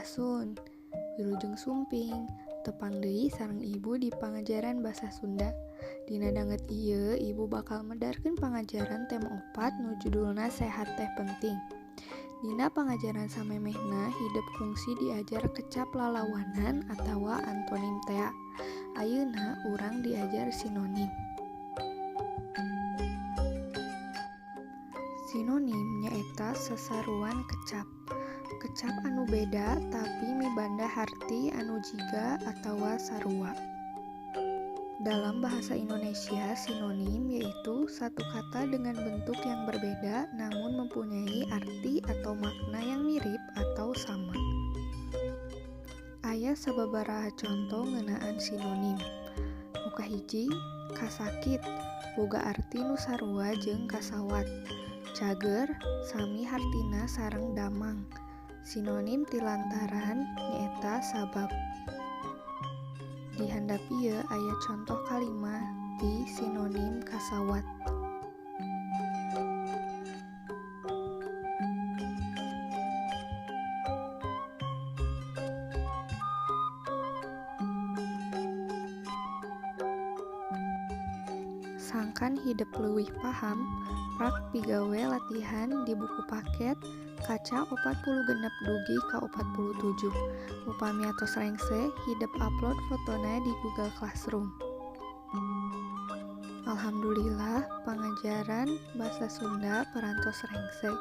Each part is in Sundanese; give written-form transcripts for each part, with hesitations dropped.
Sampurasun. Wilujeng Sumping. Tepang deui sareng ibu di pangajaran basa Sunda. Dina danget ieu ibu bakal medarkeun pangajaran tema 4 nu judulna sehat teh penting. Dina pangajaran samemehna hidep kungsi diajar kecap lalawanan atawa antonim tea. Ayeuna urang diajar sinonim. Sinonim nyaeta sasaruan kecap. Kecap anu beda tapi mibanda harti anu jiga atawa sarua. Dalam bahasa Indonesia, sinonim yaitu satu kata dengan bentuk yang berbeda namun mempunyai arti atau makna yang mirip atau sama. Aya sababaraha conto ngeunaan sinonim. Nu kahiji, kasakit, boga arti nu sarua jeung kasawat. Cager, sami hartina sareng damang. Sinonim ti lantaran nyaeta sabab. Di handap ieu aya contoh kalima ti sinonim kasawat. Sangkan hidep leuwih paham, prak pigawe latihan di buku paket kaca 46 dugi ka 47. Upami atos rengse, hidep upload fotona di Google Classroom. Alhamdulillah, pangajaran basa Sunda parantos rengse.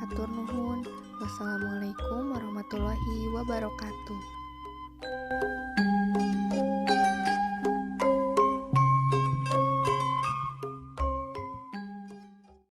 Hatur nuhun. Wassalamualaikum warahmatullahi wabarakatuh.